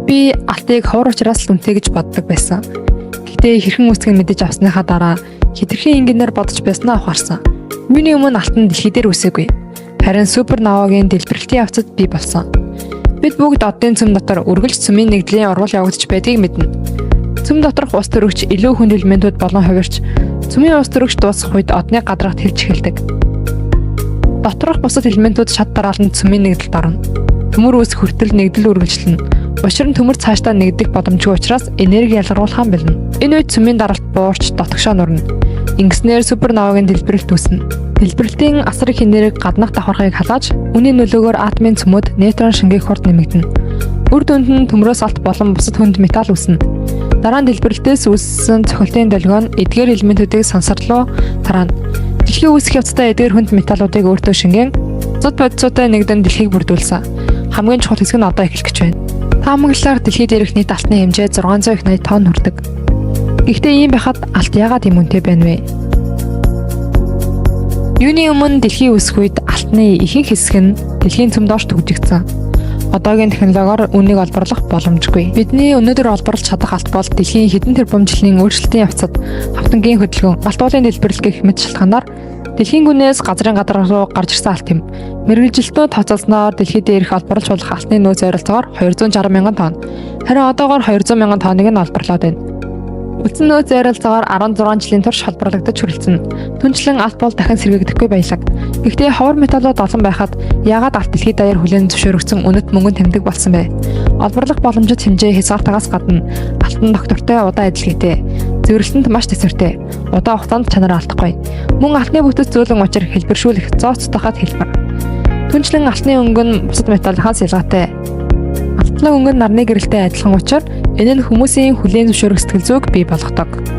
Би алтыг ховор учраас л үнэтэй гэж боддог байсан. Гэхдээ хэрхэн үүсгэн мэдэж авсныхаа дараа хэтэрхий энгийнээр бодож байснаа ухаарсан. Үүний өмнө алт нь дэлхий дээр үсээгүй. Харин суперновагийн дэлбэрэлтийн явцад бий болсон. Бид бүгд оддын цөм дотор үргэлж цөмийн нэгдлийн урвал явагдаж байдгийг мэднэ. Цөм доторх ус төрөгч илүү хүнд элементүүд болон хувирч цөмийн ус төрөгч дуусах үед одны гадрагт хэлж эхэлдэг. Доторх бусад элементүүд шат дараалан цөмийн нэгдэлд орно. Төмөр үүсэх хүртэл нэгдэл үргэлжлэнэ. Учир нь төмөр цаашдаа нэгдэх боломжгүй учраас энерги ялгаруулахаа больно. Энэ үед цөмийн даралт буурч дотгошоо нурна. Ингэснээр суперновагийн дэлбэрэлт үүснэ. Дэлбэрэлтийн асар их энерги гаднах давхаргыг халааж, үүний нөлөөгөөр атомын цөмүүд нейтрон шингээх хурд нэмэгдэнэ. Үр дүнд нь төмрөөс алт болон бусад хүнд металл үүснэ. Дараа нь дэлбэрэлтээс үүссэн цохилтын долгион эдгээр элементүүдийг сансар руу тараана. Дэлхий үүсэх явцдаа эдгээр хүнд металлуудыг өөртөө шингээн зуд бодисуудтай нэгдэн дэлхийг бүрдүүлсэн. Хамгийн чухал хэсэг нь одоо эхлэх гэж байна. Таамаглалаар дэлхий дээрх нийт алтны хэмжээ 600 их 80 тонн хүрдэг. Гэхдээ ийм байхад алт яагаад ийм үнэтэй байна вэ? Юуны өмнө дэлхий үүсэх үед алтны ихэнх хэсэг нь дэлхийн цөм доош түгжигдсэн. Одоогийн технологиор үүнийг олборлох боломжгүй. Бидний өнөөдөр олборлож чадах алт бол дэлхийн хэдэн тэрбум жилийн өөрчлөлтийн явцад хавтангийн хөдөлгөөн, галт уулын дэлбэрэл гэх мэт шалтгаанаар дэлхийн гүнээс газрын гадрах руу гарч ирсэн алт юм. Мэргэжилтнүүд тооцоолсноор дэлхий дээрх олборлож болох алтны нөөц ойролцоогоор 260 мянган тонн. Харин одоогоор 200 мянган тонныг нь олборлоод байна. Үлдсэн нөөц ойролцоогоор 16 жилийн турш холборлогдож хүрэлцэнэ. Түүнчлэн алт бол дахин сэргээгдэхгүй баялаг. Гэхдээ ховор металлууд олон байхад яагаад алт дэлхий даяар хүлээн зөвшөөрөгдсөн үнэт мөнгөн тэмдэг болсон бэ? Олборлох боломжит хэмжээ хязгаартаагаас гадна алт нь доктортой удаан адилгээтэй. Зэвэрлэлтэнд маш төсвөртэй. Удаан хугацаанд чанараа алдахгүй. Мөн алтны бүтэц зөөлөн учир хэлбэршүүлэх, зоос цутгахад хялбар. Түүнчлэн алтны өнгө нь бусад металлынхаас ялгаатай. Алтлаг өнгө нь нарны гэрэлтэй адилхан учраас энэ нь хүмүүсийн хүлээн зөвшөөрөх сэтгэл зүйг бий болгодог.